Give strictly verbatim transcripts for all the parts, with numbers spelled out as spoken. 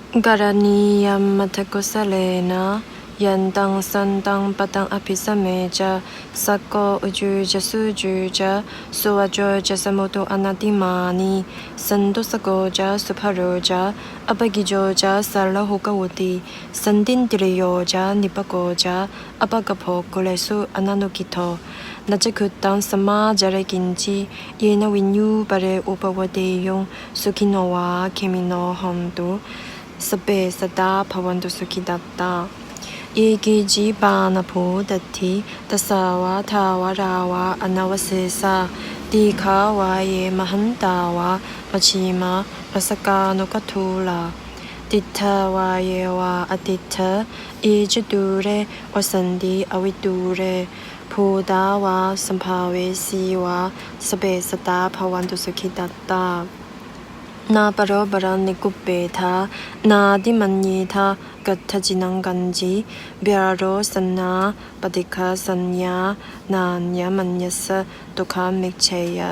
Karaṇīyamatthakusalena yantaṃ santaṃ padaṃ abhisamecca, sakko ujū ca sūjū ca suvaco cassa mudu anatimānī, santussako ca subharo ca appakicco ca sallahukavutti, santindriyo ca nipako ca appagabbho kulesu ananugiddho. Na ca khuddaṃ samācare kiñci yena viññū pare upavadeyyuṃ. Sukhino vā khemino hontu sabbe sattā bhavantu sukhitattā. Ye keci pāṇabhūtatthi tasā vā thāvarā vā anavasesā, dīghā vā ye mahantā vā majjhimā rassakānukadūlā, diṭṭhā vā ye vā adiṭṭhā ye ca dūre vasanti avidūre, bhūtā vā sambhavesī vā sabbe sattā bhavantu sukhitattā. Nāparo paraṃ nikubbetha nātimaññetha katthaci naṃ kañci, byārosanā paṭighasaññā nāññamaññassa dukkhamiccheyya.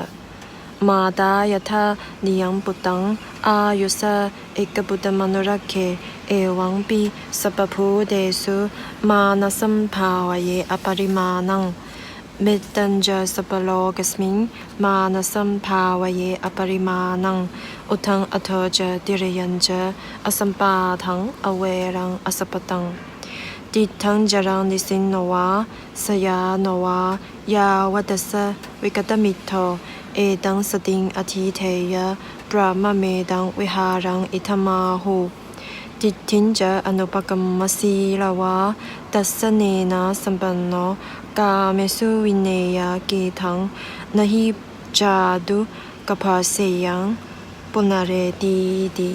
Mātā yathā niyaṃ puttaṃ āyusā ekaputtamanurakkhe, evampi sabbabhūtesu mānasambhāvaye aparimāṇaṃ. Mettañca sabbalokasmiṃ mānasambhāvaye aparimāṇaṃ, uddhaṃ adho ca tiriyañca asambādhaṃ averaṃ asapattaṃ. Tiṭṭhaṃ caraṃ nisinno vā sayāno vā yāvatassa vigatamiddho, etaṃ satiṃ adhiṭṭheyya brahmametaṃ vihāraṃ idhamāhu. Diṭṭhiñca anupagamma sīlavā dassanena sampanno, kāmesu vineyya gedhaṃ na hi jātu gabbhaseyyaṃ punaretīti.